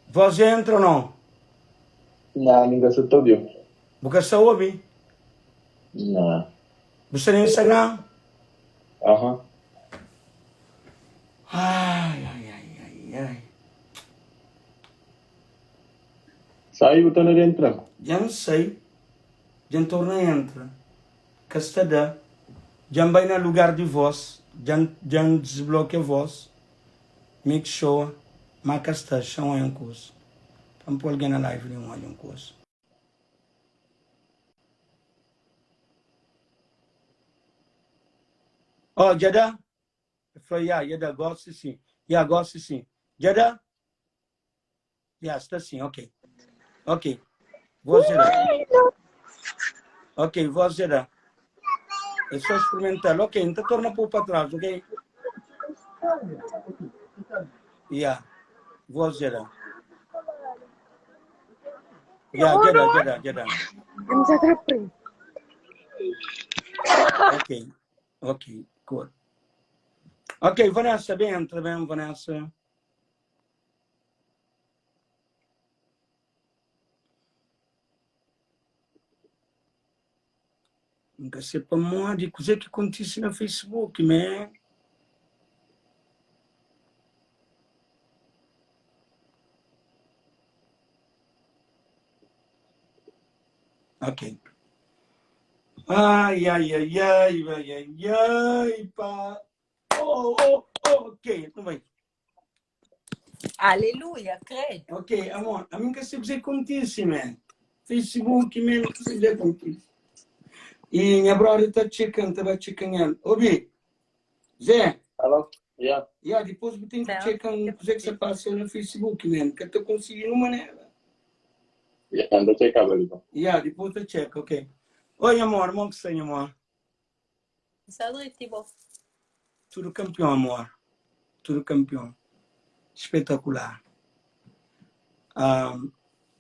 Voz dja entra ou não? Nah, mi ka sa ta obiu. Bu ka sta obi? Nah. Bu sta na Instagram? Aham. Ai, ai, ai, ai, ai. Sai bu torna entra? Dja N sai, dja N torna entra. Ka sta da. Dja N bai na lugar di voz, dja N dja N disblokia voz. Make sure ma ka sta xa N oia un kuza. Pa N poi algen na live li N odja un kuza. Oh, dja da? El fla, ya, dja da, gosi sin. Ya, gosi sin. Dja da? Ya, sta sin, ok. Ok. Voz dja da. Ok, voz dja da. É só experimental. Ok, N ta torna pô pa trás, ok? Ya, voz dja da. Ya, dja da, dja da, dja da. Ok, ok, cool. Ok, Vanessa, ben entra, ben, Vanessa. N ka se pamodi, kuzê ki kontise na Facebook, man? Ok. Ai, ai, ai, ai, ai, ai, ai, pá. Oh, oh, oh, ok, nu bai. Aleluia, credo. Ok, amor, a mim ka sei kuzê ki kontise, man. Facebook, man, ka sei kuzê ki kontise. E nha brother ta txeka-m, ta ba txeka-m el. Obi, Zé. Alô? Yeah. Ya, dipôs bu ten ki txeka-m kuzê ki sa pasa na Facebook, man. Ka ta konsigi nun manera. Ya, N ta txekaba li, pa. Ya, dipôs ta txeka, ok. Oi, amor, mon ki sta nha amor? Sa dreti bo. Tudu kanpion amor. Tudu kanpion. Espetakular. Um,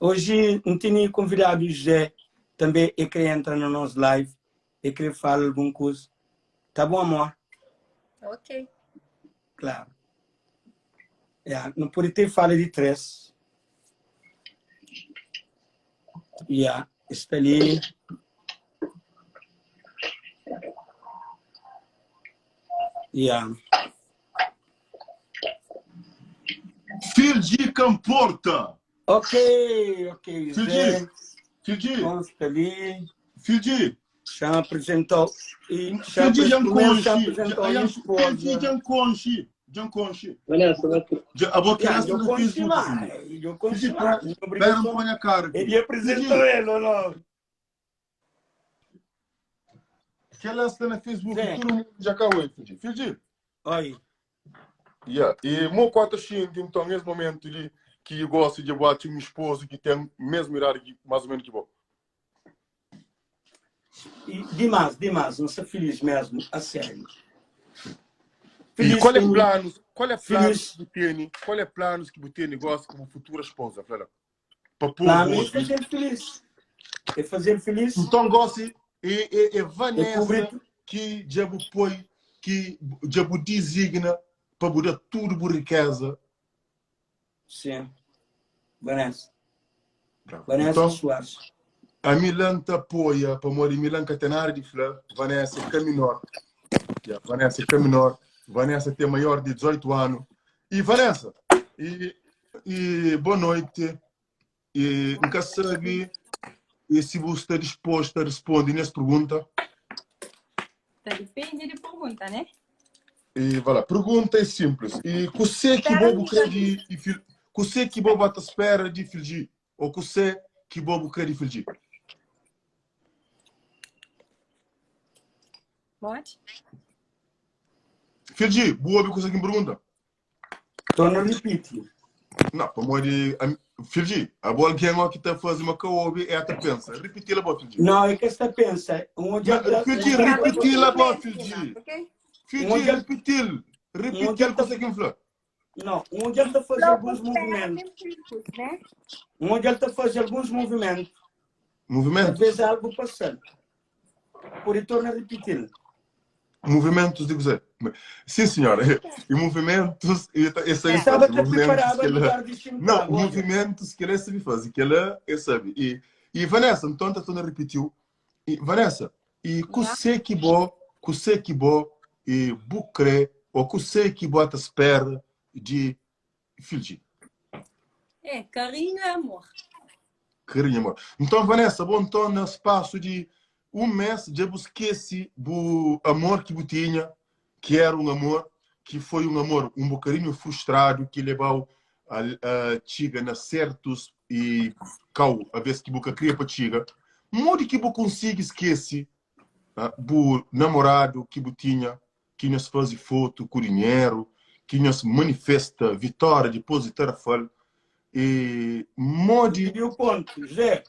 hoje N tene konvidadu José, tanbe e kre entra na nos live, e kre fala algun kuza. Tá bom, amor? Ok. Claro. Yeah, nu pode ter fala di 3. Yeah, está ali. Yeah. Filji Kamporta. Ok, ok. Filji, Filji. Consta ali. Filji. Já apresentou. E já Filji já primeiro já conche. apresentou a minha esposa. Filji já conche. Já conche. Vanessa, vai tu. Já, a boa Yeah, criança eu no conche Facebook. lá. Filji. Eu conche Filji, lá. Minha pera, obrigação. põe a cara aqui. Ele apresentou Filji. ele ou não? Que ela está na Facebook, Zé. todo mundo já caiu, Filji. Filji. Oi. Yeah. E mo quatro xinti, então, nesse momento ali, que eu gosto de boate um esposo que tem mesma idade que, mais ou menos que bom. E demais, demais. Não sou feliz mesmo, a sério. E Feliz qual é com- planos, qual é planos Feliz. que você tem, qual é planos que você tem negócio com a futura esposa, Flela? Para pôr Plano é hoje. fazer feliz. É fazer feliz. Então, gosto é, é, é Vanessa É cobrir- que já bu põe, que já bu designa para bu dar tudo bu riqueza. Sim. Vanessa. Bravo. Vanessa Então, Soares. a Milan te apoia, para morrer Milan que tem nada de fla, Vanessa é menor. Yeah, Vanessa é menor. Vanessa tem maior de 18 anos. E Vanessa, e, e boa noite. E nunca sabe e se você está disposta a responder nessa pergunta. Tá depende de pergunta, né? E vai lá, pergunta é simples. E você que Espera bobo um crê de e fil, você que bobo bota espera de filgi ou você que bobo crê de filgi. Pode? Filgi, boa que você que me pergunta. Torna repite. Não, para morrer, filgi, a boa alguém ó que tá fazendo uma caobe é até pensa. Repetir lá, boa filgi. Não, é que esta pensa. Um olhar Não, filgi, repetir lá, boa filgi. Ok? Filgi, Um olhar- repetir. Repetir Um olhar- que você que me fala. Não, um olhar está a fazer alguns movimentos. Né? Um olhar está a fazer alguns movimentos. Movimento. Talvez algo passando. Por torna a repetir. Movimentos di kuzê? Sim, senhora. E movimentos, e ta- e sabe Estava fazer. a te Movimentos preparava que ela. lugar de Não, sentava, olha. movimentos que ela sabe fazer, que ela é sabe. E, e Vanessa, então tá toda repetiu. E, Vanessa, e Yeah. kuse ki bo, kuse ki bo e bu kre ou kuse ki bo ta spera di Filji? É, carinho e amor. Carinho, amor. Então, Vanessa, bom, então, na espaço de um mês, já bu esquece bu amor que bu tinha, que era um amor, que foi um amor um bocadinho frustrado, que levou a, a txiga na certos e kau, a vez que bu ka kria pa txiga. Modi que bu consigue esquece ah, bu namorado que bu tinha, ki nhos faze fotu ku dinheru, ki nhos manifesta vitória dipôs di Tarrafal e modi. Pidi o pontu, José.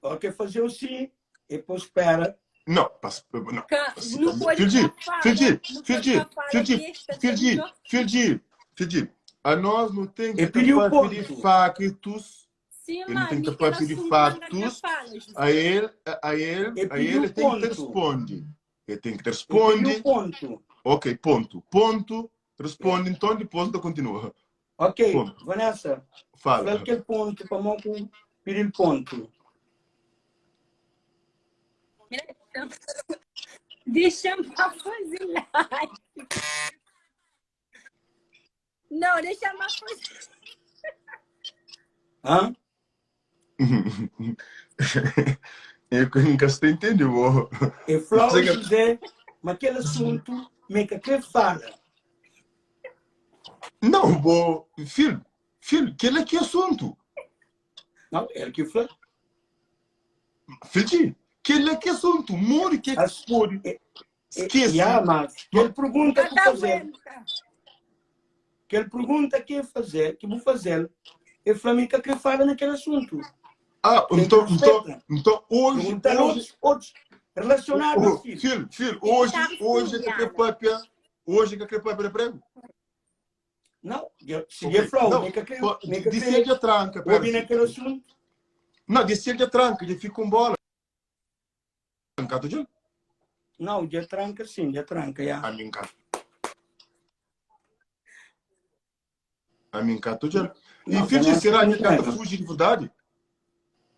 Ok, faze-u si e pô spera. Não, pa, não. Ka, Si, nu pode Filji, ka fala, Filji, nu pode Filji, ka fala Filji, ki es ta ser Filji, midjor. Filji, Filji. A nós não tem E que pidi o tapar de pontu. factos, Sim, ele não mas tem que mi kel tapar de assuntu manda ka factos, fala, a José. ele, a ele, E a pedi ele o tem que te ponto. responde. Ele tem que te E pedi o responde. ponto. Ok, ponto. Ponto. Responde, então depois então continua. Ok, Ponto. Vanessa, fala Fala. aquele ponto para mão com pedir ponto. Deixa-me fazer live. Não, deixa-me fazer. Hã? Eu nunca se entendeu. oh. E Flávio Sei que- José, mas aquele assunto, me que que fala. Não, bo, filho, filho, que ele é que assunto. Não, ele que fala. Filho, que ele é que assunto. More que é que As- pode. E, Esquece. yeah, mas que ele pergunta Tá que fazer, aguenta. que ele pergunta que fazer, que vou fazer. E Flamengo que fala naquele assunto. Ah, Tem que então, então, respeitar. então hoje, Perguntar hoje, outros, outros relacionados oh, ao filho. filho, filho, Ele hoje, tá hoje é que a estudiando. papia, hoje é que a papia prego. Não, eu- se Ok, ele falou, Não, nem que que pô, nem que disse ele que de tranca, ouvi pera. naquele assunto. Não, disse ele de tranca, ele fica com bola. Tranca, tu Não, já tranca sim, já tranca, já. A mim cá. A mim cá, tu já. E Não, filho, Vanessa será não que canta tranca. fuge de verdade?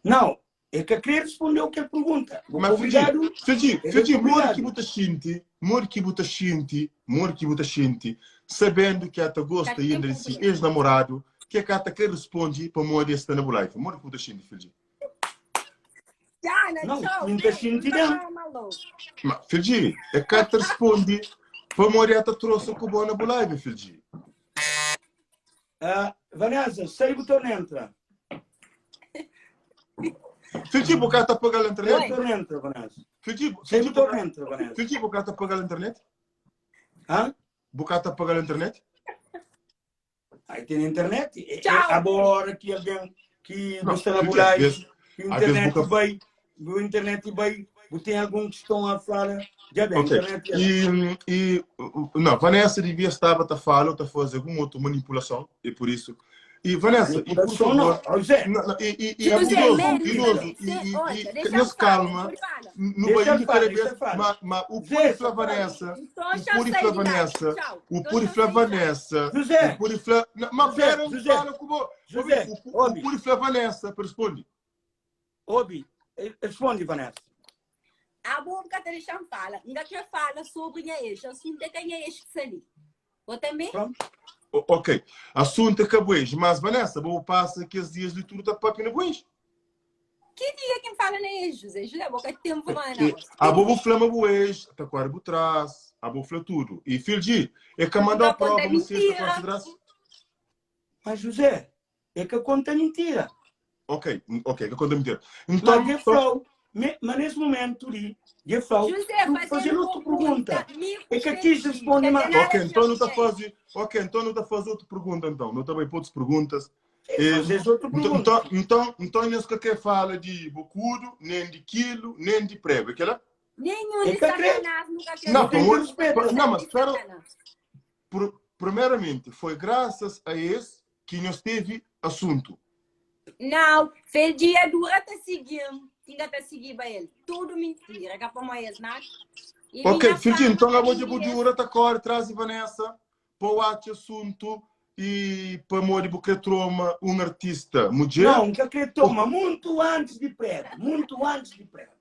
Não, é que queria responder o que ele pergunta. Mas Obrigado. Filho, Ele é filho, mor obrigado. que buta xinte, mor que buta xinte, mor que buta xinte, sabendo que ata gosta Tá ainda tempo de si problema. ex-namorado, que a cata que responde para mor esse na life. Mor que buta xinte, filho. Jana, Não, tchau. não tá sentindo. Não, maluco. Mas, filho, a cata responde para mor ata trouxe com boa na live, filho. Ah, Vanessa, sai o teu entra. Filho, o cara tá pagando a Sai o internet? teu entra, Vanessa. Filho, Sai o filho, teu entra, Vanessa. filho, o cara tá pagando a internet? Hã? O cara tá pagando a internet? Aí tem internet. E- e Tchau. Agora que alguém que Não, gosta de filho, às live, vezes, que às vezes internet nunca- vai, o internet vai, tem algum que estão a falar, já bem, Ok. internet. é. E, e não, Vanessa devia estar a falar ou a fazer alguma outra manipulação, e por isso. E Vanessa, e por Manipulação não. favor. Ó, José, Não, não, e, e, e José, idoso, Mary, idoso, se- e, e, olha, e, deixa nesse eu falar, calma, deixa eu falar. no Deixa banho eu de falar, cada deixa vez, eu falar. mas, mas o Zé, Purifla só fala. Vanessa, Então, o já saí Purifla de lá. Vanessa, Tchau. o Então, já Purifla saí de lá. Vanessa, José, o Purifla. Não, Mas José, pera, José, fala com o. José, O, o Obi. Purifla Vanessa, responde. Obi, eh, responde, Vanessa. A boca tá deixando fala. Ainda que fala sobre minha ex. Assunto é que minha ex que sali. Ou também? Pronto. O- Ok, assunto acabou, mas Vanessa, vou passar aqueles dias de tudo da papi na buis. Que dia quem fala na ex, José? José, boca tempo, mano. A bobo flama buês, tá quase por trás, a bobo flama tudo. E filho de, é que mandou a Não conta prova, você está mentira. considerado. Mas José, é que conta mentira. Ok, ok, que conta mentira. Então, Mas ele falou, me- mas nesse momento ali, ele falou, José, tu fazendo outra pergunta. É que quis responder mais. ok, então não tá fazendo, ok, então não tá fazendo outra pergunta então, não tá bem outras perguntas. Eh, Fazes outra Então, pergunta. então, então, então não se quer fala de bocudo, nem de quilo, nem de prego, aquela? Nenhum É de que acredito. satanás nunca quer. Não, Tem que por- respeitar. não, mas espera, por- primeiramente, foi graças a esse que nós teve assunto. Não, fez dia dura tá seguindo. Tinha tá seguindo ele. Tudo mentira. Que para mais nada. E mi Ok, nha Fidji, fama nton ka abo bin dja di bu es. dura ta kóre tras di Vanessa pa bu atxa asuntu i pamodi bu kre troma un artista mudjer? Não, nka kre toma muntu antis di prego, muntu antis di prego.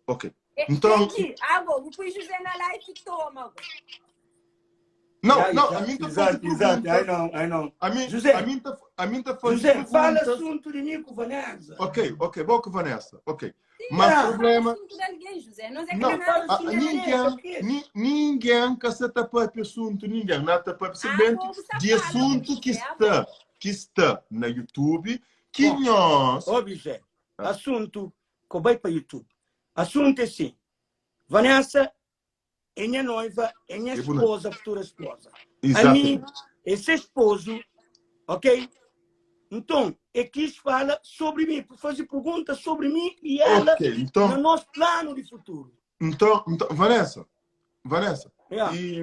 Ok. E, Nton, Fidji, abo, bu pui José na live toma go. não, Yeah, não, a mim exato, ta faze exato, exato. I perguntas, know, I know. a mim, a José, mim ta, a mim ta faze José, fala perguntas. assunto de mim com Vanessa. Ok, ok, bom com Vanessa, ok. Sim, Mas mas Yeah. fala problema, assunto de alguém, José. Nós é que não, não Não fala nada a, assunto a de ninguém, Vanessa, ok? ni, ninguém que se tapa assunto, ninguém, não tapa Ah, simplesmente povo está de fala, assunto que José, ah, bom. está, que está na YouTube, que Bom, nós, ó José, ah, assunto que vai para YouTube. Assunto é assim, Vanessa é minha noiva, é minha é bonito. esposa, futura esposa. A mim, Exatamente. esse esposo, ok? Então, é quis fala sobre mim, fazer perguntas sobre mim e ela Ok, no então, nosso plano de futuro. então, então, Vanessa, Vanessa, Yeah. e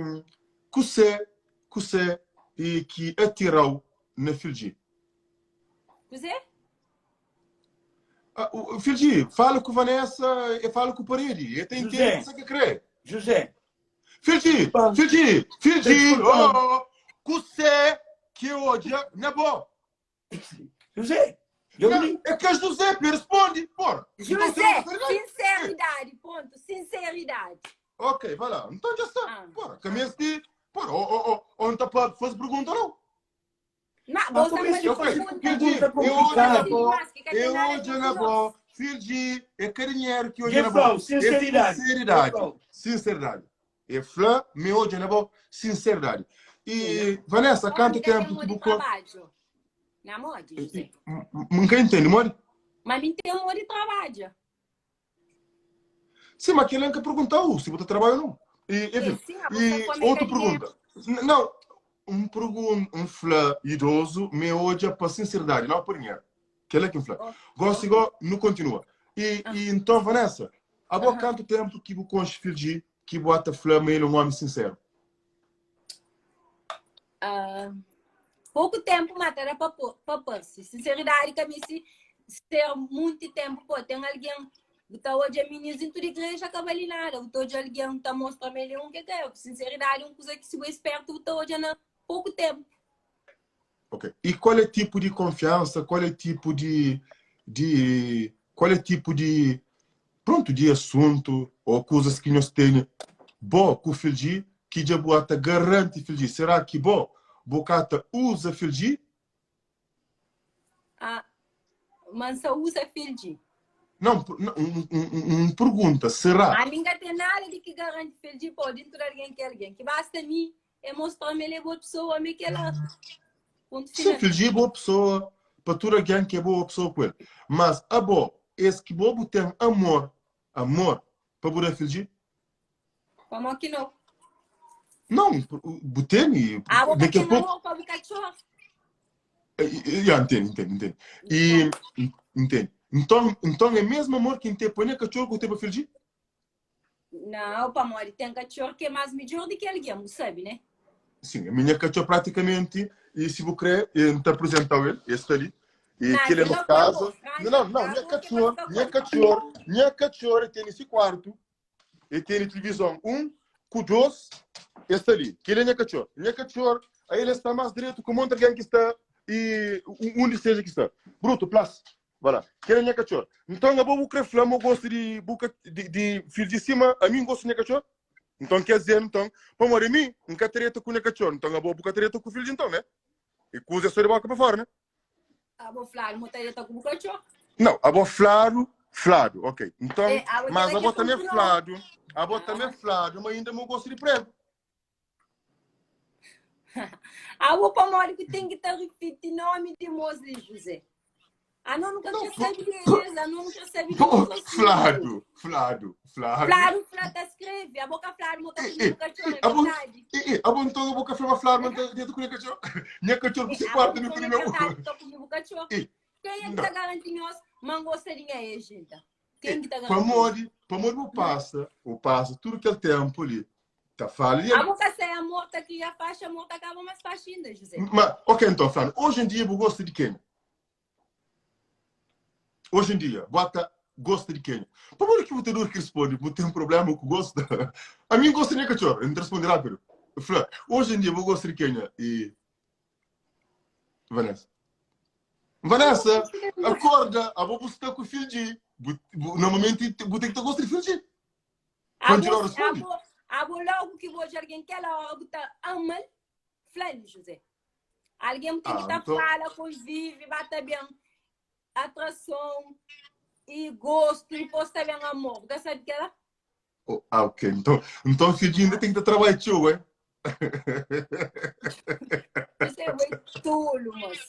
que você, que você, e que atirou na Filgi? José? Ah, o, o Filgi, fala com Vanessa e fala com o parede. Ele tem tempo, José, você que crê. José, Filgi, pá, Filgi, tô te Filgi, contando. oh, que você que odia, não é bom. José, eu Não, li. é que é José, que responde, porra. Então você não José, tá ligado? sinceridade, ponto. Sinceridade. Ok, vai lá. Então já está. Ah, Porra, ah. caminha de. Porra, oh, oh, oh, onde tá para fazer pergunta não? Mas Mas você como é faz que Ok, faz pergunta. Filgi, pergunta eu hoje na complicada? boa, Mas que tem eu nada a hoje ver na com boa, nós. Filgi, é carinheiro que hoje na boa. Jefrão, É sinceridade. sinceridade, Jefrão, sinceridade. É flã, me hoje na boa, sinceridade. E Vanessa, Homem quanto que tem tempo que amor de bu co- trabalho. Não, mode, José. Nunca entende, mano? Mas mim tem amor de trabalho. Sim, mas aquele nunca perguntou se você trabalha ou não. E, É, enfim, sim, a você e come outra dinheiro. pergunta. Não, um pergunta, um flã idoso me odia para sinceridade, não por dinheiro. Que ele é que flã. Oh, Gosto ok. igual, não continua. E, Ah, e então, Vanessa, há bom aham. quanto tempo que o conche filho de que bota flã, mas ele é um homem sincero? Ah, pouco tempo matar para pôr-se. Sinceridade que a mim se ser muito tempo, pô, tem alguém que tá hoje a menina dentro de igreja acaba ali nada. Botou de alguém tá mostrando ele um que é. Sinceridade, um coisa que se você esperto, tá hoje na pouco tempo. Ok. E qual é tipo de confiança, qual é tipo de, de qual é tipo de, pronto, de assunto ou coisas que nós temos bo com o filho que já boata garante filho Será que bo bocata usa filho Ah, mansa usa filho. Não, não, um, um, um, pergunta, será? A mim não tem nada de que garante filho, pô, dentro de alguém que alguém. Que basta a mim é mostrar-me ele é boa pessoa, me que ela. Ponto Sim, final. filho é boa pessoa, para tudo alguém que é boa pessoa com ele. Mas a boa, esse que bobo tem amor, amor, para poder filho Como que não? Não, botei Ah, vou daqui a tem pouco. amor para o cachorro. Já, entendo, entendo, entendo. E, entendo. Então, então é mesmo amor que tem põe cachorro que tem para filho? Não, pá, amor, tem cachorro que é mais melhor do que alguém, sabe, né? Sim, a minha cachorro praticamente, e se você quer, eu te apresentar ele, esse ali, e Não, que ele é aquilo no é casa. bom, Não, não, não, minha franja, que cachorro, vai ficar minha bom. cachorro, minha cachorro tem nesse quarto, e tem televisão um, com dois, esse ali, que ele é minha cachorro. Minha cachorro, aí ele está mais direito com um monte de alguém que está, e onde seja que está. Bruto, plus. Vai lá, que ele é minha cachorro. Então, eu vou querer falar, eu gosto de, boca, de, de filho de cima, a mim gosto de minha cachorro. Então, quer dizer, então, para morrer mim, nunca treta com minha cachorro. Então, eu vou buscar treta com o filho de então, né? E coisa só de boca para fora, né? Ah, vou falar, vou ter com o cachorro. Não, a vou flado, flado, ok. Então, É, a vou mas ter a vou que também continuar. flado, a vou também flado, mas ainda não gosto de prego. Ah, vou para mora que tem que estar repetindo nome de Mosley José. Ah, não, nunca Não, quer saber deles, ah, não, nunca sabe de Pô, outro assunto. Flado, flado, flado. Flávio, Flávio tá escreve, a boca Flávio, boca Ei, com ei, o cachorro, é a bo- verdade. ei, ei, a bom então eu vou café uma flor, mas dentro com o cachorro. Minha cachorro se A quarto boca no é primeiro. verdade, tô comigo o cachorro. Ei, Quem é que não. tá garantindo nós? Mangostarinha aí, gente. Quem que tá Para garantindo? mori, para mori o passa, o passa tudo aquele tempo ali. Tá falando. A boca sem amor tá cria faixa, amor tá acaba mais faixa ainda, José. Mas, ok, então, Flávio, hoje em dia eu gosto de quem? Hoje em dia, bota. gosta di kenha? Pamodi ki bu ta dura ki responde? Bu ten problema ku gosta? Ami N gosta di nha katxor. N ta responde rápidu. Fla, oji en dia bu gosta di kenha? E Vanessa. Vanessa, acorda, abo bu sta ku Fiji. Bu, bu, normalmente bu ten ki ta gosta di Fiji. Abo, abo, abo logo ki bu odja algen kela hora bu ta amal, fla-l, José. Algen bu ten ki ta Então fala, convive, ba ta ben atrason e gosto, e depois ta ben amor. Bu ka sabe kela? Oh, ah, ok. Então, então Fiji ainda tem que trabalhar txeu, eh? Você é muito tolo, moço.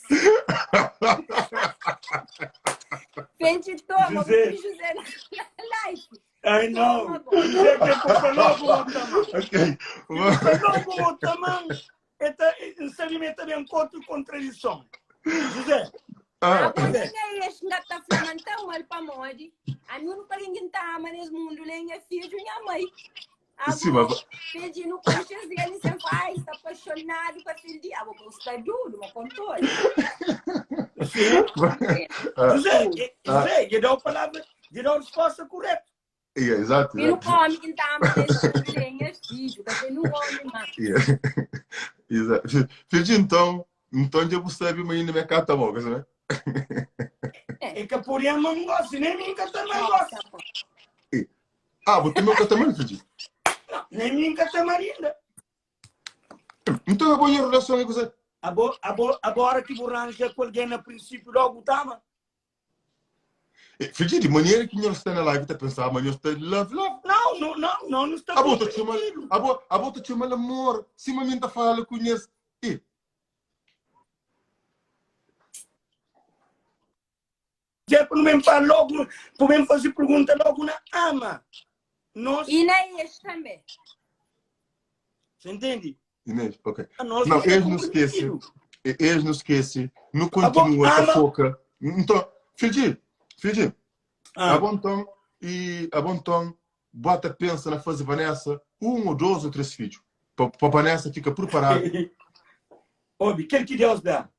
Fiji, toma, José. José na live. Ai não, Toma agora. José que é logo o tamanho. Ok. Logo o tamanho. N sabe me também contra contradição. José. Ah. Ah, você é este que tá falando tão mal para modi. A mim não tá ninguém tá ama nesse mundo, nem minha filha, minha mãe. Sim, mas... Pedindo coxas dele, você faz, tá apaixonado com a filha de. Ah, vou gostar duro, mas controle. Sim. José, José, lhe dá a palavra, lhe dá a resposta correta. Yeah, exato, E não exato. come quem tá ama nesse filho, porque não come mais. Yeah. Exato. Filho, então, então já você sabe, mas ainda me cata bom, sabe? É que por ama não gosta, nem mim que também gosta. Ah, vou também que também, filho. Não, nem mim que também ainda. Então é boa relação com você. Agora que vou arranjar com alguém na princípio logo tava. Filho, de maneira que o está na live, está pensando, mas está love, love. Não, não, não, não, não está A bota chama, a bota, a bota chama amor. Se mamãe tá falando conhece. E Já para não me falar logo, para me fazer pergunta logo na ama. Nós... E na este também. Você entende? Inês, ok. Nós Não, não eles não esquecem. Eles não esquecem. Não continua, ama. a foca. Então, Fiji, Fiji, Ah. a bom tom e a bom tom, bota pensa na fase Vanessa, um ou dois ou três filhos. Para Vanessa fica preparada. Óbvio, aquele que Deus dá.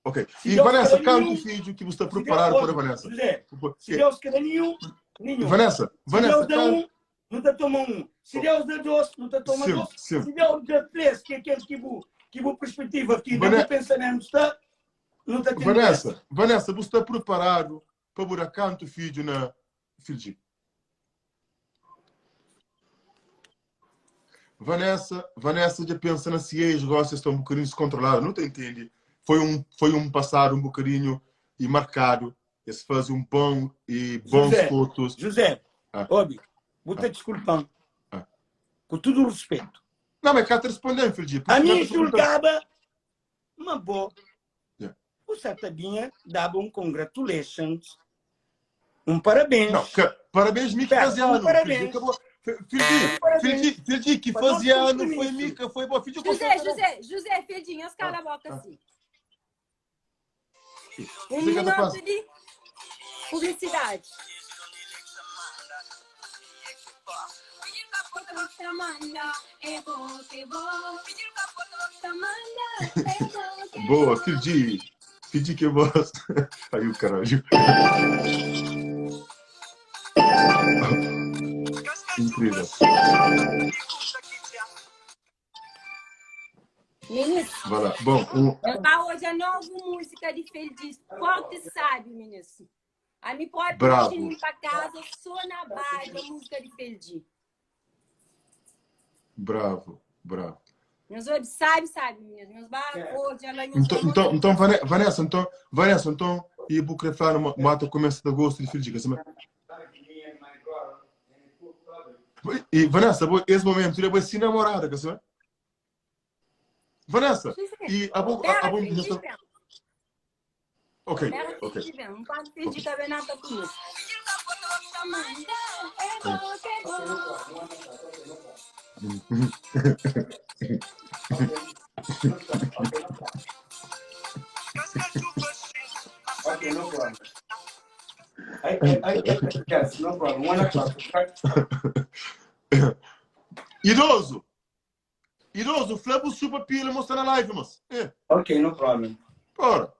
Ok. Se E Deus Vanessa, quer canto nenhum, filho que você está se Deus- preparado para Óbvio, Vanessa. José, se Deus quer nenhum, nenhum. Vanessa, Se Vanessa, Deus dá canto. um, não te toma um. Se Deus dá dois, não te toma Sim, dois. sim. Se Deus dá três, que é aquele que bu, que bu perspectiva, que Vane- não pensamento está, não te tem Vanessa, Vanessa, você está preparado para botar canto filho na filho? Vanessa, Vanessa já pensa na ciência, gosta estão um bocadinho descontrolada, não te entende. Foi um, foi um passado um bocadinho e marcado. Eles fazem um bom e bons José, fotos. José, Ah. óbvio, vou te desculpar. Ah. Com todo o respeito. Não, mas cá te respondendo, filho. A mim julgava, mas boa. Yeah. O Satabinha dava um congratulations, um parabéns. Não, que, parabéns, Mica, Pera, fazia um ano. parabéns. Filho, acabou. Filho, Parabéns. filho, filho, que Para nós fazia ano foi compromisso. Mica, foi bom. Filho, José, José, José, Fedinho, cala a boca assim. Um Você que tá minuto fazendo? de publicidade. Boa, filho. Filho que bosta. Aí o caralho. Incrível. Ministro, Vai lá. Bom, um, eu tá hoje a nova música de Feliz. Forte sabe, ministro. A minha própria Bravo. limpa casa, só na base a música de Feliz. bravo, bravo. Meus olhos sabe, sabe, meninos. Meus barcos, hoje ela Então, então, então Vanessa, então, Vanessa, então, e vou querer falar numa mata começo de agosto de filho, sabe? E Vanessa, esse momento ele vai se namorar, sabe? Vanessa, e a bom, a, a bom, ok, ok. Não pode pedir cabenata comigo. Ok, no problem. I, I, I, yes, no problem. One o'clock. Idoso! Idoso, Flávio Chupa Pila mostra na live, moço. É, Ok, no problem. bora.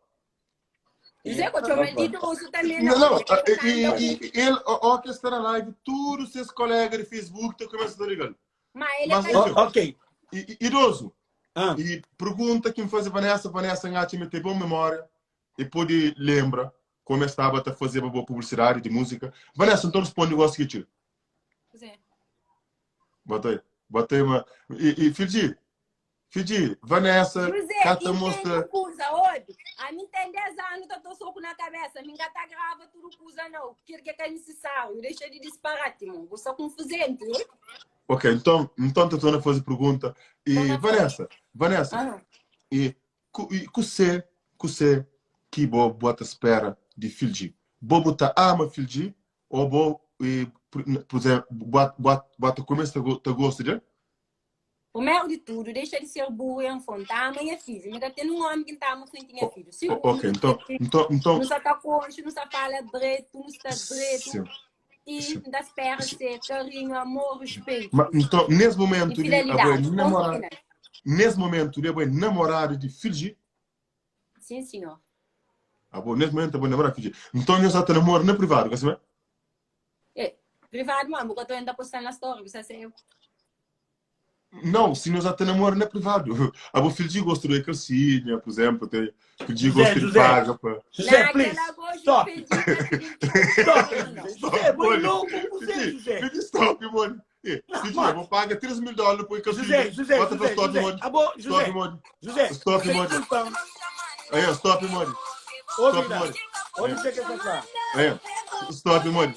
José, ko txoma el di idoso tanbê, Não, não. não, El ka e, ta e, kanta. e ele, ó, ó, que está na live, tudo seus colegas de Facebook estão começando a ligar. Ma el é Mas, ka enfim, Oh, ok. e, e, idoso, Ah. e pergunta que me faz a Vanessa, Vanessa Ngati me tem boa memória e pode lembra como estava a fazer uma boa publicidade de música. Vanessa, então responde o seguinte. José. Bota aí, bota aí uma. E, e Fiji, Fiji, Vanessa, José, Cata entende mostra. coisa, ouve. A mim tem 10 anos, eu tô soco na cabeça. A mim gata grava tudo coisa, não. Que que é necessário? Deixa de disparate, mano. Vou só confusente, oi? Ok, então, então te estou a fazer pergunta. E Então, Vanessa, Vanessa, Ah, e e cusê, cusê que bo bota espera de Fiji? Bo bota ama Fiji ou bo e por, por exemplo, bota bota bota começa a go- gosta dele? Primeiro de tudo, deixa de ser burro e afrontar a minha filha. Me tem um homem que está à frente minha filha. O- Ok, então, então, então, Não está concha, não está fala direito, não está direito. sim. E Sim. ainda espera ser carinho, amor, respeito. Mas, então, nesse E momento de fidelidade. Ponto namorado, final. nesse momento de abo namorado de Fiji, Sim, senhor. abo nesse momento abo namorado de Fiji. Então, nós está namoro na privado, quer saber? É, privado, mano, porque eu estou ainda postando na story, você sabe. Não, se nós está namoro na privado. Abo Fiji gosta de calcinha, por exemplo, tem Fiji José, gosta de José. paga para. José, please. Naquela gosto Stop. pedi, pedi. Stop. Não. José, boi louco com você, José. Fiji stop, mano. Eh, Não, Fiji, mano. eu vou pagar 3 mil dólares por calcinha. José, José, Bota pra José, stop, José. mano. Abo, Stop, José, mano. José. Stop, sem mano. culpa. Aí, stop, mano. Ouve Stop, lá. mano. Ouve o que é que eu falo. Aí, stop, mano.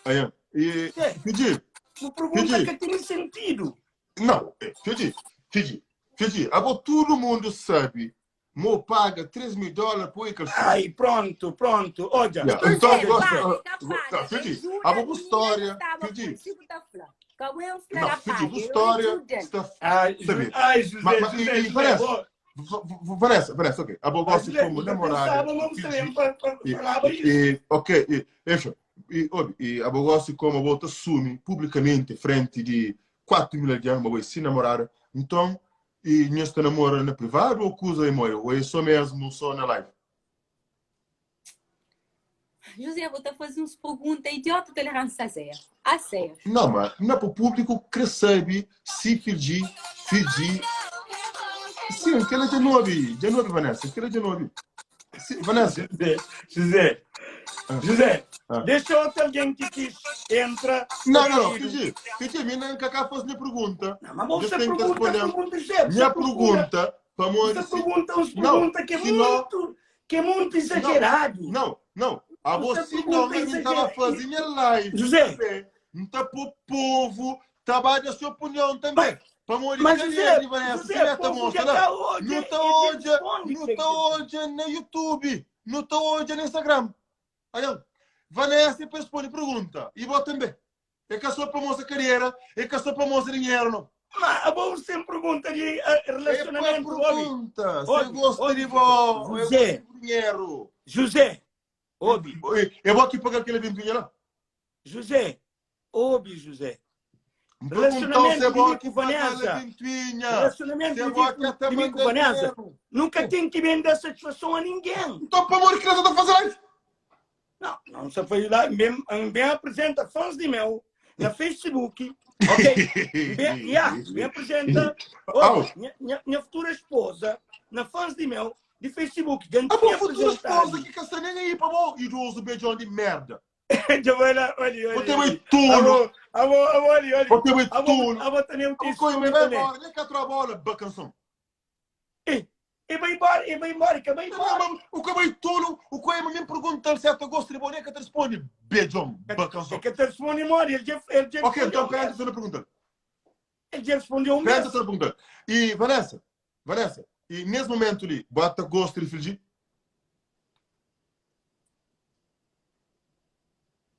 Aí, e José. Fiji, Uma pergunta Fiji. que tem sentido. não, eh, Fiji, Fiji, Fiji, agora todo mundo sabe, mo paga 3 mil dólares por calcinha. Ai, pronto, pronto. Olha. Yeah. José, Então, paga, gosta. tá paga. Tá, Fiji, Ajuda a boa a história, menina que estava Fiji. consigo, tá falando. Acabou eu falar, Não, paga. Fiji, Eu história ajudo. está. Ai, Sabe? Ju- ai José, Mas- mas- José, e- e José. Vanessa? boa. V- v- Vanessa, Vanessa, ok. A boa gosta José, como eu namorada. pensava, não Fiji. sabia, E, falava isso. e, ok, e, enfim, e, ouve, e a boa gosta como a boa assume publicamente frente de 4 mil de anos, uma se namorar. Então, e nesta namora na privado ou acusa e morre? Ou é só mesmo, só na live? José, vou te fazer uns perguntas idiota tolerância zero. A sério. Não, mas não é para o público que recebe se Fiji, Fiji. Sim, aquela é de nove, de nove, Vanessa, aquela é de nove. Sim, Vanessa, José, José, Ah. José, Ah. deixa outro alguém que quis entra. não, não, não, Fiji, Fiji, mim nunca cá faz minha pergunta. Não, mas você Eu tenho que pergunta, responder. pergunta, José. você Minha procura- pergunta, para Você pergunta uns Não, perguntas que é se não- muito, que é muito exagerado. Não, não, a Você você não, pergunta mas estava exagerado. fazendo live. José. Não tá pro povo, trabalha a sua opinião também. Para morrer, Mas José, Vanessa, José, tá povo já mostra tá lá. hoje, Não tá ele hoje, responde, não tem tá que- hoje no YouTube, não tá hoje no Instagram. Aí, Vanessa responde pergunta e vou também. É que a sua promoção carreira, é que a sua promoção dinheiro, não. Mas a você me pergunta de eh, É pra relacionamento, homem. pergunta. Se Ouve, gosta ouve, de bom, eu José. gosto de dinheiro. José, ouve, Eu vou aqui pagar aquele ventinho lá. José, ouve, José. Então, Relacionamento você de bom mim aqui com pagar Vanessa. a ventinha. Relacionamento Você de bom mim aqui com, até de mim com mandar Vanessa. dinheiro. Nunca tem que vender satisfação a ninguém. Então, pelo amor de Deus, eu tô fazendo live. Não, não se foi lá, bem, bem apresenta fãs de meu na Facebook, ok? Bem, yeah, bem apresenta Au. olha, minha, minha, minha futura esposa na fãs de meu de Facebook. Já A tinha boa futura apresentado. esposa que está nem aí, para bom. Idoso beijão de merda. Já vai lá, olha, olha. Vou ter olha. um tolo. Alô, alô, alô, olha, olha. Vou ter um Alô, tolo. alô, também um O coi me vai embora, nem que a bola, bacanção. E vai embora, e vai embora, que vai embora. O que é tolo, o que me pergunta se é gosto de boneca, te responde, beijão, bacanção. É que te responde embora, ele já, ele já Ok, então respondeu. pensa na pergunta. Ele já respondeu um Pensa mês. na pergunta. E Vanessa, Vanessa, e nesse momento ali, bota gosto de fingir?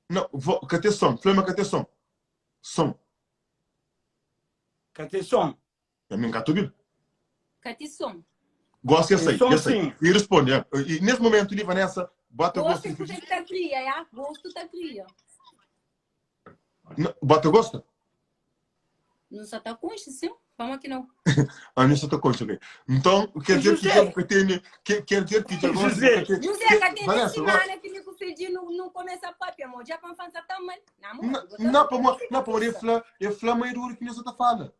Não, vou, cadê som? Flema, cadê som? Som. Cadê som? Eu me engato, viu? Cati som. Gosto e aceito. Som, E, aceito. sim. e responde. É. E nesse momento ali, Vanessa, bota gosto Gosto de é fingir. que tá cria, ya? Gosto tá cria. Não, Bota gosto? Não só tá com isso, sim? Pamodi ki nau? Ami sa ta konxe, ok. Nton, quer dizer ki José! dja bu ka tene, ke, quer dizer ki dja gosi bu José! ka tene. José, Ke, ka tene Vanessa, agora, simana ki mi ku Fiji nu, nu kumesa papia, mo dja pa N fansa tan mal. Na, mo, na, bu ta na pamodi, fika na pamodi e kusa. fla, e fla ma é dura ki nhos sa ta fala.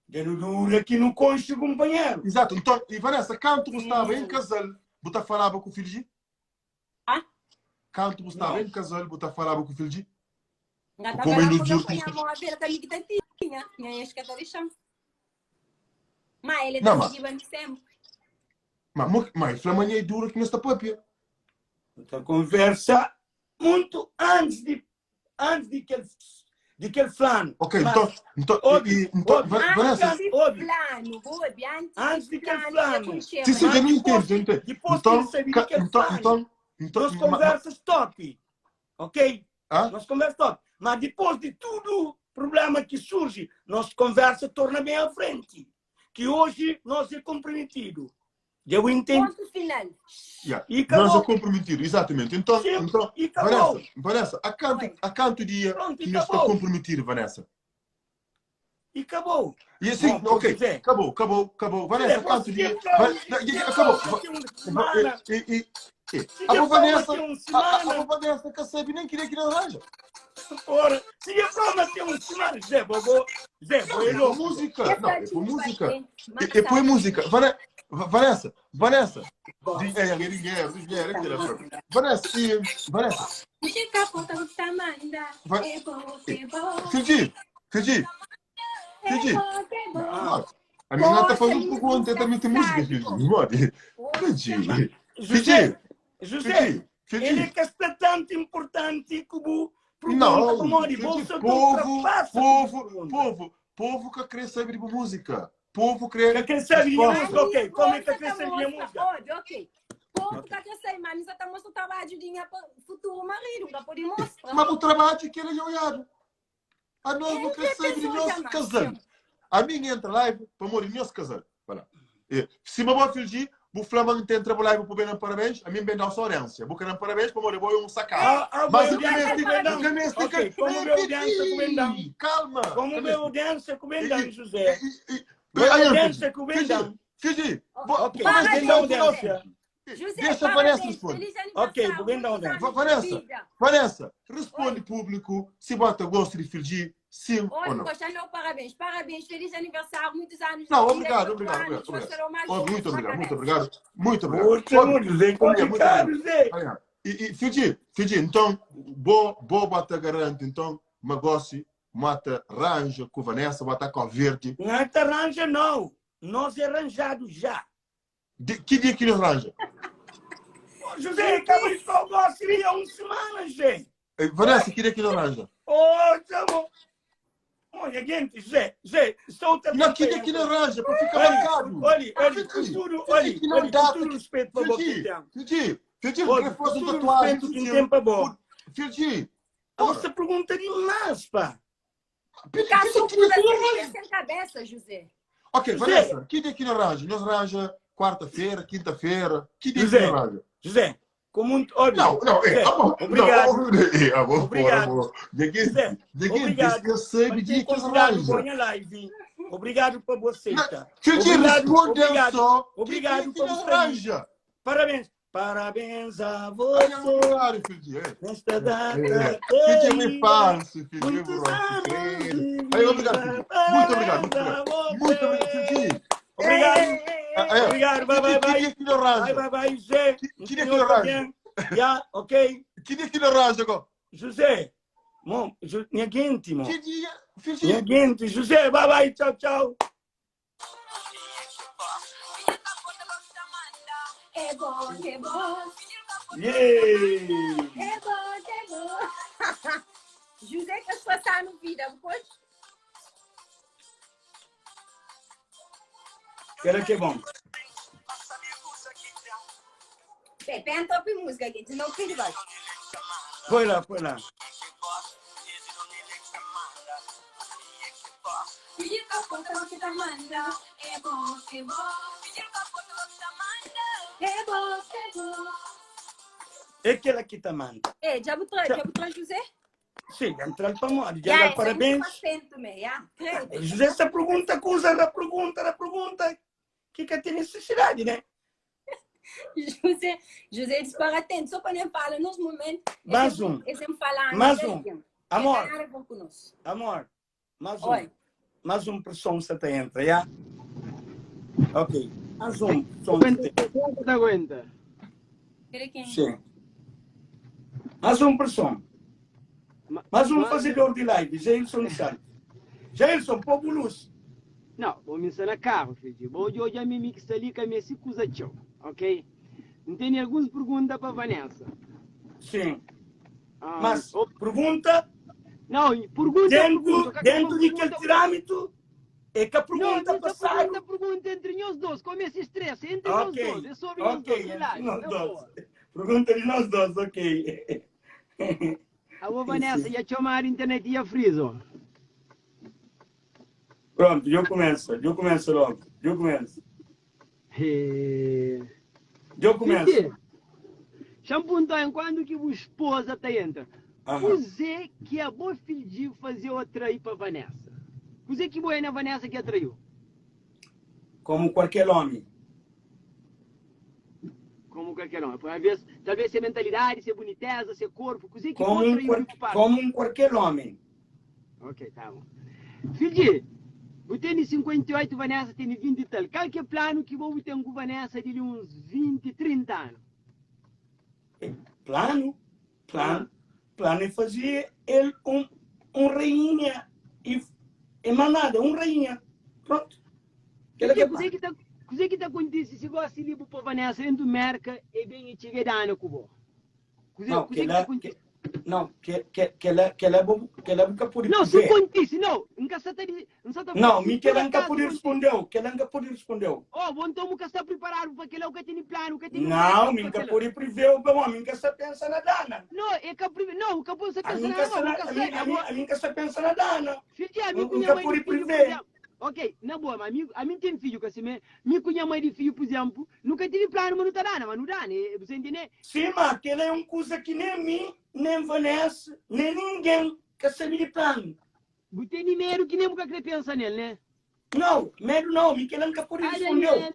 Dja nu dura ki nu konxe kunpanheru. Exato. Nton, e Vanessa, kantu bu staba em Sim. casal, bu ta falaba ku Fiji? Ah? Kantu bu staba Não. em casal, bu ta falaba ku Fiji? Nga ta Como falaba ele ku juro nha móvel ka mi ki ta tinha, nha ex ka ta dexa-m. Ma ele Não, ta mas, sigiba mi sempre. mas, mo- mas fla ma nha é dura ki nhos ta papia. Nu ta konversa muntu antis di antis di kel di kel flanu. Ok, Mas, então, então, obi, e, então, obi, Va- Vanessa, Antes di obi, flanu, obi, antes di antes di kel flanu dja flanu. konxeba sim, sim, Mas já não mi. entendo, dipôs já entendo. dipôs ki Então, el sabe di ca- kel então, flanu, então, então, nos ma, ma, konversa stop, ok? hã? Nos konversa stop. Mas dipôs di tudu problema ki surji, nos konversa torna ben a frenti. Ki oji nos é konprometidu. Dja bu intende? Ponto final. Yeah. E Nós é acabou. comprometido, exatamente. Então, Sim, então e acabou. Vanessa, Vanessa, a canto, Oi. a canto dia Pronto, que e nós está acabou. comprometido, Vanessa. E acabou. E assim, Bom, ok, José. acabou, acabou, acabou. Vanessa, José, canto você dia. quer Va- falar- e- e- quer Acabou. falar Va- daqui uma va- semana? E, e, e, Se a quer boa falar Vanessa, daqui uma a, a, a semana, boa Vanessa que sabe nem queria que não arranja. ora, se quer falar daqui uma semana, José, vou, vou, José, Não, vou é é por louco. música. Essa Não, é por tipo música. vai ter É, é por mais música. Vane- Vanessa, Vanessa. É, é, dinheiro, dinheiro, é telefone. Vanessa, e, Vanessa, Fica a ponta do tamanho Va- É bom, é bom. Fiji, Fiji, É Fiji. bom, é bom. Ah, A menina tá Poxa, fazendo minha pergunta, também tem música, sabe, Fiji. pô. Mode. Poxa. Fiji, José, Fiji, José, Fiji, ele é Fiji. que está tanto importante como pergunta Não, como olha, Fiji, bolsa povo, ultrapassa povo, pergunta. povo, povo que quer saber de música. Povo quer Que quer saber de resposta. música, ok. Como é que Bolsa quer tá saber de mostra, música? Olha, ok. Povo Ok. que quer saber, mas só tá mostrando o trabalho de minha futuro marido, não pode mostrar. Mas o trabalho que ele é olhado. A nós não Ele quer saber de pensou nosso jamais, casal. A mim entra live para morrer nosso casal. Vai lá. E, se me vou fingir, vou falar que entra live para bem parabéns, a mim bem dá só herência. Vou querer parabéns para morrer, vou um sacar. Ah, ah, Mas vou o que me audiência com explica, Bendão. o que me explica, Ok, como meu audiência com Bendão. calma. Como meu audiência com Bendão, José. E- e- Meu Aí, audiência com Fiji, Bendão. Fiji, Ok, começa Parabéns, então o Bendão final, audiência. Fiji. José, Deixa a Vanessa parabéns, responder. feliz aniversário. Ok, vou bem dar muitos um anos de Vanessa, vida. Vanessa, responde Oi. público se bota gosto de Fiji, sim ou Olha, não. Costa, não, parabéns, parabéns, feliz aniversário, muitos anos Não, de vida, obrigado, e obrigado, anos, obrigado. você obrigado. será o mais Oh, novo, muito obrigado, muito parabéns. obrigado, muito obrigado. Poxa, Olha, José, olha, muito complicado, obrigado. José. Obrigado. E, e Fiji, Fiji, então, boa, boa bota garante, então, Magossi, mata ranja com Vanessa, bota com verde. Não é que arranja, não. Nós é arranjado já. De, que dia que ele arranja? Ô, José, acaba de falar o gosto há uma semana, José. Eh, Vanessa, que dia que ele arranja? Ô, chamo. Olha, gente, José, José, solta Não, que dia que ele arranja? Para ficar Olha, marcado. olha, olha, Fiji, com tudo, Fiji, olha, que não olha, dá, com todo respeito para você, Fiji, tem. Fiji, Fiji, Olha, que faz com um todo tatuagem. respeito que tem para bom. Fiji, A você pergunta demais, pá. Fiji, Caçou que dia que ele tudo arranja? sem cabeça, José. Ok, José. Vanessa, que dia que ele arranja? Nós arranja quarta-feira, quinta-feira. Que dia José. que ele arranja? José, com muito. Olha, Não, não, é, José, ah, bom, obrigado. Não, é, ah, bom, Obrigado. porra, bom. Ninguém, José, ninguém obrigado. disse que eu sei por dia ter que eles convidado arranjam. para a minha live. Obrigado por você. tá? Fiji, Obrigado, responde obrigado. só. Que Obrigado dia que por ele você. arranja? Parabéns. Parabéns a Ai, você obrigado, Fiji. É. nesta data. É. Fiji é meio querida. falso, Fiji. é Muitos grosso, anos querido. de Ai, obrigado, vida. Fiji. Muito obrigado, muito Parabéns obrigado. a você. Muito obrigado, Fiji. Obrigado. Ah, é. Obrigado, bye, Que bye, dia- Que bye. dia que ele arranja? Bye, bye, bye, José. Que dia que ele arranja? Já, ok. Que dia que ele arranja agora? José, bom, minha gente, mo. Que dia? Fiji. Minha gente, José, bye, bye, tchau, tchau. É bom, é bom. Yeah. É bom, é bom. José que as passar no vida, depois. Quero que é bom. Bem, pega top música aqui, senão filho vai. Foi lá, foi lá. É bom, é bom. É bom, é bom. É aquela que tá manda. É, já botou, já botou José? Sim, dja N tra-l pamodi dja N Ya, da-l esse é muito parabéns. paciente me, ya. Credo. José sta pergunta kuza, rapergunta, rapergunta, ki ka ten nisisidadi, né? José, José disparatente, só para nem fala nos momentos. Mais um. Esse falar Mais um. Amor. Nada a ver conosco. Amor, mais um. Oi. Mais um pressão você tá entra, já? Ok. Mais um pressão você tem. Aguenta, aguenta. Quer quem? Sim. Mais um pressão. Mais um fazedor de live, Jailson Santos. Jailson, povo luz. Não, vou me ensinar carro, filho. Vou de hoje a mim que está ali com a minha se cusa tchau, ok? Não tem algumas perguntas para Vanessa. Sim. Ah, Mas oh, pergunta não, pergunta, dentro, pergunta. dentro de Pergunta, aquele trâmite é que a Não, pergunta essa passada. pergunta, pergunta entre nós dois. Como esse estresse? Entre nós Ok, dois. É sobre nós ok, dois. entre Relaxa, nós na dois. boa. Pergunta de nós dois, ok. Alô, Vanessa, ia chamar a internet e a friso. Pronto, eu começo logo. Eu começo. Eh, Eu começo. Fiti, Shampoo, em quando que a esposa tá entra? Aham. O Zé que é bom filho de fazer o atrair para Vanessa. O Zé que boa é na Vanessa que atraiu. Como qualquer homem. Como qualquer homem. Por vezes, talvez ser mentalidade, ser boniteza, ser corpo. O Zé que Como bom um, atraiu qual- de parte. como um qualquer homem. Ok, tá bom. Filho, eu tenho 58, Vanessa tem 20 e tal. Qual que é o plano que vou ter com Vanessa de uns 20, 30 anos? Plano, plano, plano é fazer ele um, um rainha e, e mais nada, um rainha. Pronto. Aquela que é O que tá, o que tá acontecendo se gosta de livro para Vanessa dentro do merca e bem e chega dando com o Não, O que que tá ela, acontecendo? que, não, que, que, que ela, que ela, que ela nunca pode Não, se ver. acontece, não. Nunca está de, nunca tá Não, se me que por ela nunca acaso pode acontece. respondeu, que ela nunca pode respondeu. Oh, bom, então nunca está preparado para aquele que tem plano, que tem Não, me nunca pode prever o bom, nunca se pensa na dana. Não, é que não, o que você A pensa mim na nunca se não, na- nunca a sabe, mim- a mim- a mim nunca se pensa na dana. Filho, a mim com Nunca minha mãe pude de filho, por prever. exemplo. Ok, na boa, mas a mim tem filho, que assim, me com minha mãe de filho, por exemplo, nunca tive plano, mas não tá dando, mas não dá, né? Você entende? Sim, mas aquela é uma coisa que nem mim, nem Vanessa, nem ninguém quer saber de plano. Você tem medo que nem nunca querer pensar nele, né? Não, medo não, me que ela nunca pode Hi, respondeu. Daniel.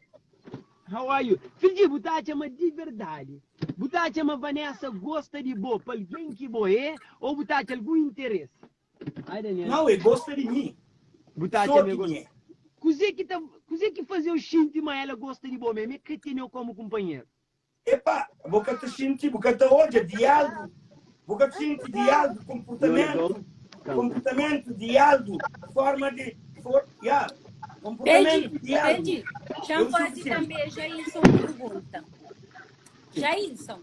How are you? Filho, botar chama de verdade. Botar chama Vanessa gosta de boa, para alguém que boa é, ou botar algum interesse? Ai, Daniel. Não, ele gosta de mim. Botar Só chama de gosta. mim. Cozer que tá, cozer que fazer o xinte, mas ela gosta de boa mesmo, é que tem eu como companheiro. Epa, boca te sente, boca te olha, diálogo. Boca te sente, diálogo, comportamento. Comportamento, diálogo, forma de. For, yeah, comportamento, Pedi, diálogo. pedi. Já É o fazer suficiente. também, Jailson pergunta. Jailson,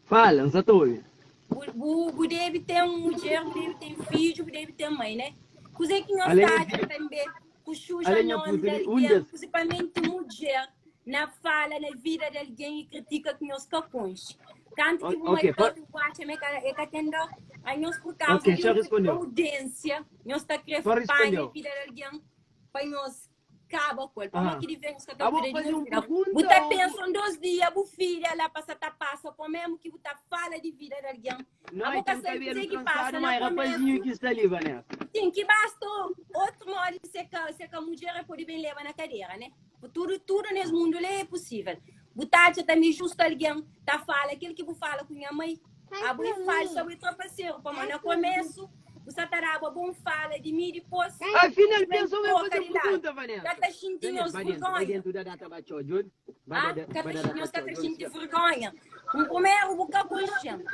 Fala, não estou ouvindo. o deve ter um mulher, o deve ter filho, o deve ter mãe, né? Coisa que nós Além- tá também, que suja Além da nome puta, de um alguém, des- principalmente mulher, na fala, na vida de alguém e critica que nós capões. Tanto que O- ok, uma coisa que acha que é que atendo a nós por causa Ok, de já uma respondeu. audiência, nós está querendo Só na respondeu. vida de alguém para nós acaba com ele. Ah. Para que devemos que Ah, vou fazer uma pergunta Você ou- pensa em dois dias, o filho lá passa tá passa, por mesmo que você fala de vida de alguém. Não, A é boca tem sempre cabelo dizer que trançado, passa, mas na rapazinho começo. que está ali, Vanessa. Sim, que basta outro modo de ser que, ser que a mulher pode bem levar na cadeira, né? Tudo, tudo nesse mundo lá é possível. Botar também justo alguém, tá fala, aquilo que você fala com minha mãe. A boa fala sobre trapaceiro, como no começo, você taraba bom fala de mim depois. Afinal, vem pensou em troca fazer de lado. pergunta, Vanessa. Tá sentindo Daniel, vai dentro, vai vergonha. dentro da data baixou, Júlio. Vai Ah, da- vai da data nós baixou, tá sentindo Júlio. vergonha. O primeiro, o que consciente.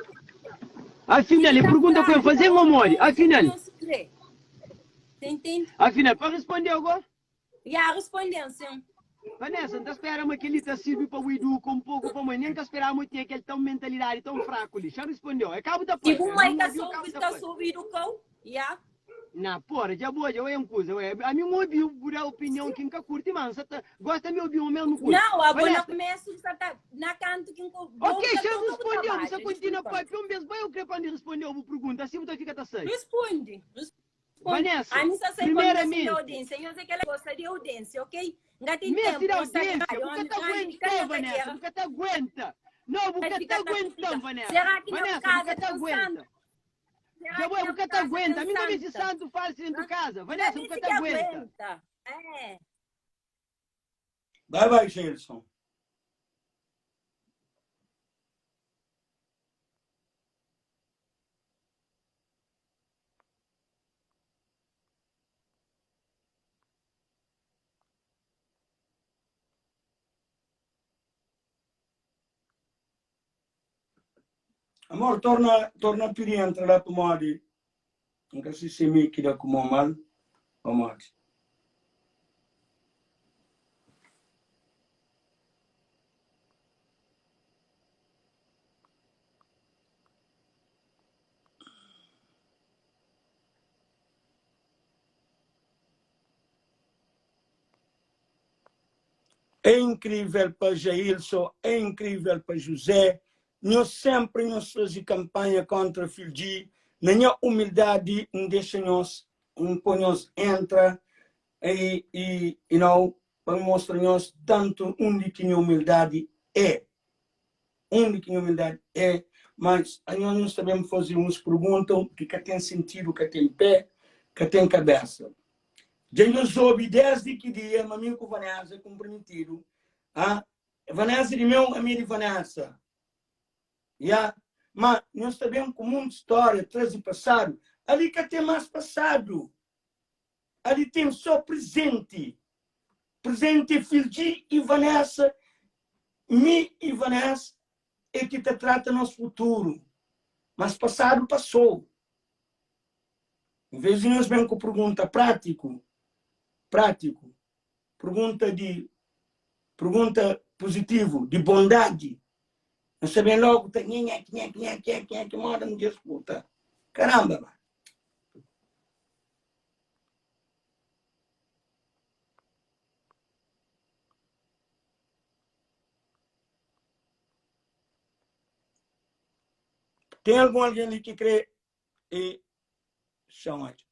Afinal, a pergunta foi fazer ou mori? Afinal, Você entende? afinal, para responder agora? E a respondendo, sim. Vanessa, não tá esperando que ele tá serve para o educa um pouco para mãe, nem que esperar muito ter aquele tão mentalidade tão fraco ali. Já respondeu. Acabo da Tipo, porta. mãe tá Não ouviu, soube, acabo da tá porta. soube do cão, yeah. Na porra, já boa, já é uma coisa. Ué. A mim ouviu por a opinião que nunca curte, mano. Você tá, gosta de ouvir o mesmo curte. Não, agora Vanessa, no começo você tá na canto que um Ok, já respondeu, você continua pai, um beijo, vai eu creio para responder a pergunta, assim você fica tá sério. Responde. Responde. Vanessa, A mim só sei primeiramente- como audiência. Eu sei que ela gosta de audiência, ok? Ainda tem Mestre tempo. da não está audiência, grave, você homem tá grande, fica aguentando, na Vanessa, cadeira. você tá aguenta. Não, você Vai tá ficar aguentando, Vanessa. Será que não Vanessa, casa você tá pensando? aguenta. Será Dja bo ki é, na bu ka ta casa aguenta. tem Ami N ka meste santa? santu falsu dentu Hã? kaza. N ka Vanessa, bu ka meste ta ki aguenta. aguenta. É. Bye bye, Jailson. Amor, torna, torna pidi entra la pamodi N ka si si mi ki da ku mo mal o modi. É incrível pa Jailson, é incrível pa José, nhos sempre nhos faze campanha contra Fildji, na nha humildade N dexa nhos, N po nhos entra e, e, you know, pa N mostra nhos tanto undi ki nha humildade é, undi ki nha humildade é, mas anhos nhos ta ben faze uns pergunta ki ka ten sentido, ka ten pé, ka ten cabeça. Dja nhos obi desdi ki dia ma mi ku Vanessa é kunprometidu ah Vanessa di meu ami é di Vanessa ya ma nhos ta ben ku munti stória trazi pasadu ali ka ten más pasadu ali ten só prezenti prezenti é Fildji i Vanessa mi i Vanessa é ki ta trata nos futuru mas pasadu pasou. Nvês di nhos ben ku pergunta prátiku, prátiku, pergunta di, pergunta puzitivu, di bondadi, nhos ta ben lógu ta nhe nhe nhe nhe nhe nhe nhe moda un dias puta. Karamba, ba! Ten algun algen li ki krê e xon odja.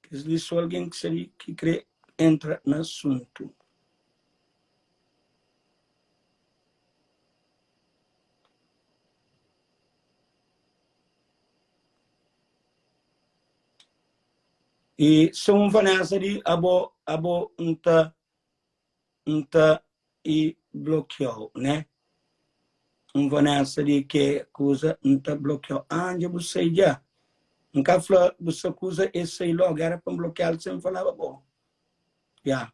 Kes li so algen ki sabe ki kre entra na asuntu. E se un Vanessa di abo abo nta nta i blokiau né N Vanessa di ke kuza N ta blokiau Ah dja bu sai dja N ka fla bu sa kuza e sai logu Era pa N blokial sen N falaba bo Ya.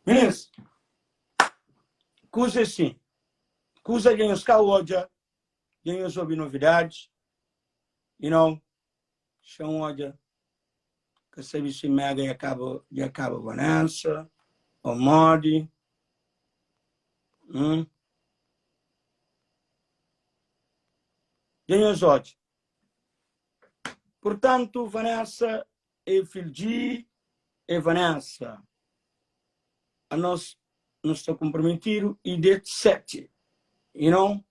Minis, kuza é sin. Kuza dja nhos ka odja, dja nhos obi novidadis, you know, xa-m odja, ka sabe si Mega dja kaba, dja kaba Vanessa, ô modi. Hum. Dja nhos odja. Purtantu, Vanessa é fildji, é Vanessa. Anos nu sta kunprometidu i det set, you know?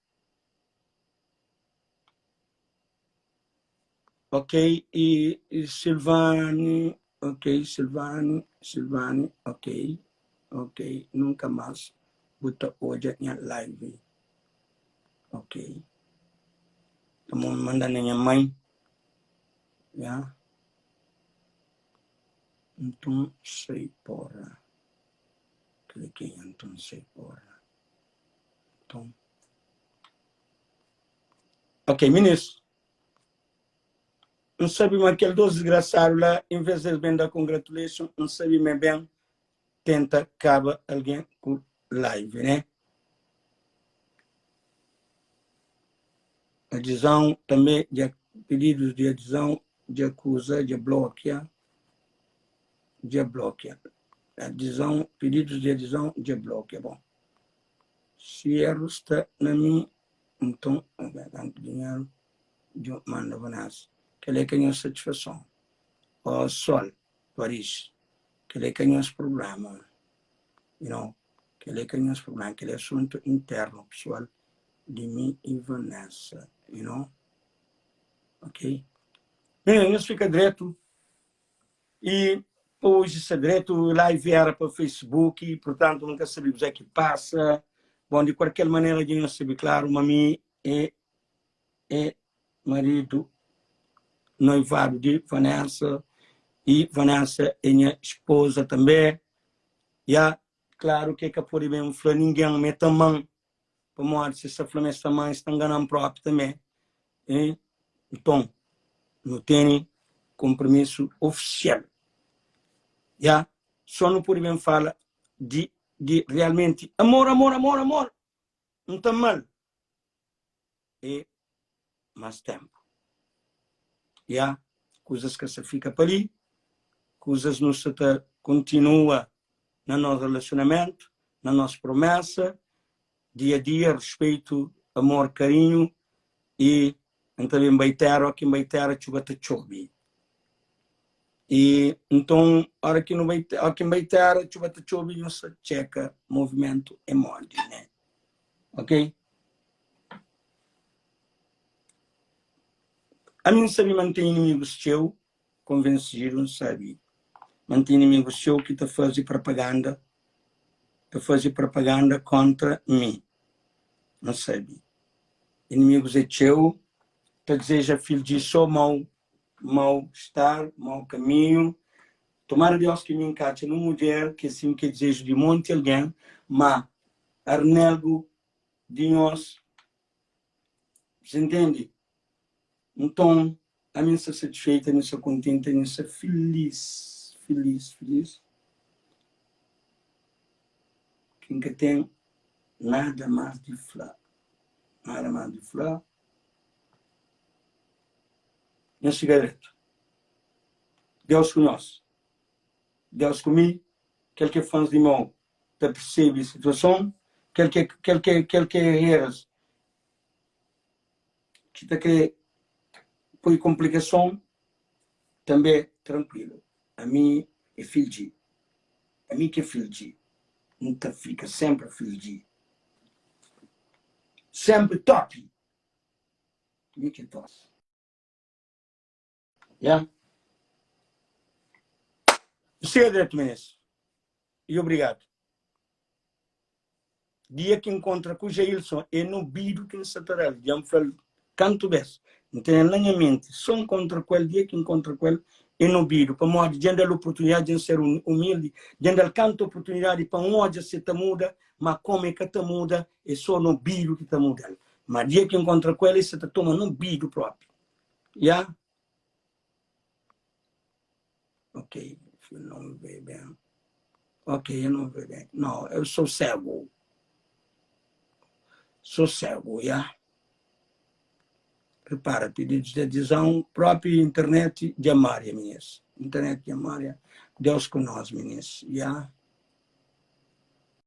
Ok, i Silvani, ok, Silvani, Silvani, ok, ok, nunka mas bu ta odja nha live, ok. Pamodi manda na nha mãe, ya. Nton sai porra. Kila kenha nton sai porra. Nton. Ok, minis. N sabe ma kel dos disgrasadu la, en vez des ben da congratulation, N sabe ma ben tenta kaba algen ku live, né? Adizão tanbe dja pididus di adizão dja kuza dja blokia. Dja blokia. Adizon, pididus di adizon dja blokia. Bon, si eru sta na mi, nton, tantu dinheru dja manda Vanessa. Kel-la é ka nha satisfason. Ó sol, Paris, kel-la é ka nhos prubléma. You know, kel-la é ka nhos prubléma. Kel-la é asuntu internu, pesoal, di mi i Vanessa. You know? Ok? Bem, nhos fika dretu. I pa oji sta dretu, live era pa Facebook, purtantu N ka sabe kuzé ki pasa. Bon, di kualker manera dja nhos sabe klaru ma mi é é maridu noivadu di Vanessa i Vanessa é nha spoza tanbê. Ya, klaru ki e ka pode ben fla ningen ma e ta ama-m, pamodi si es ta fla ma es ta ama-m, es ta ngana-m propi tanbê. E nton, nu tene konpromisu ofisial. Ya, so nu pode ben fala di di realmenti amor, amor, amor, amor, N ta ama-l. E más ténpu. Ya, kuzas ka sta fika pa li, kuzas nu sta ta kontinua na nos relasionamentu, na nos promesa, dia dia, rispeitu, amor, karinhu i N ta ben bai tera, o ki N bai tera txuba ta txobi. I nton ora ki nu bai, o ki N bai tera txuba ta txobi, nhos ta txeka movimentu é modi, né? Ok? Ami N sabe ma N ten inimigus txeu, konvensidu N sabe ma N ten inimigus txeu ki ta faze propaganda, ta faze propaganda kontra mi. N sabe. Inimigus é txeu, ta dizeja fildji so mau, mau star, mau kaminhu. Tomara Deus ki mi N ka atxa nun mudjer ki é sin ki é dizeju di monti algen, má arnelgu di nhos, bu ntende? Nton, ami N sta satisfeitu, ami N sta kontenti, ami N sta filis, filis, filis, ki N ka ten nada más di fla, nada más di fla. Nhos fika dretu. Deus ku nhos. Deus ku mi, kel ki é fãs di meu ta persebe situason, kel ki kel ki kel ki é haters ki ta kre poi komplikason tanbe trankuilu ami é fildji ami ki é fildji N ta fika senpri fildji senpri top mi ki é top. Ya. Siga dretu minis. I obrigadu. Dia ki N kontra ku Jailson é nobidu ki N sa ta da-l. Dja N fla-l kantu bes. N tene-l na nha menti. So N kontra ku el, dia ki N kontra ku el é nobidu. Pamodi dja N da-l oportunidadi, dja N ser umildi, dja N da-l kantu oportunidadi pa N odja si el ta muda, ma komu el ka ta muda, é so nobidu ki ta muda-l. Ma dia ki N kontra ku el, el sa ta toma nobidu propi. Ya. Ok, não vê bem. Ok, eu não vê bem. Não, eu sou cego. Sou cego, ya. Repara, pedidos de adesão, própria internet de Amária, meninas. Internet de Amária, Deus com nós, meninas, ya.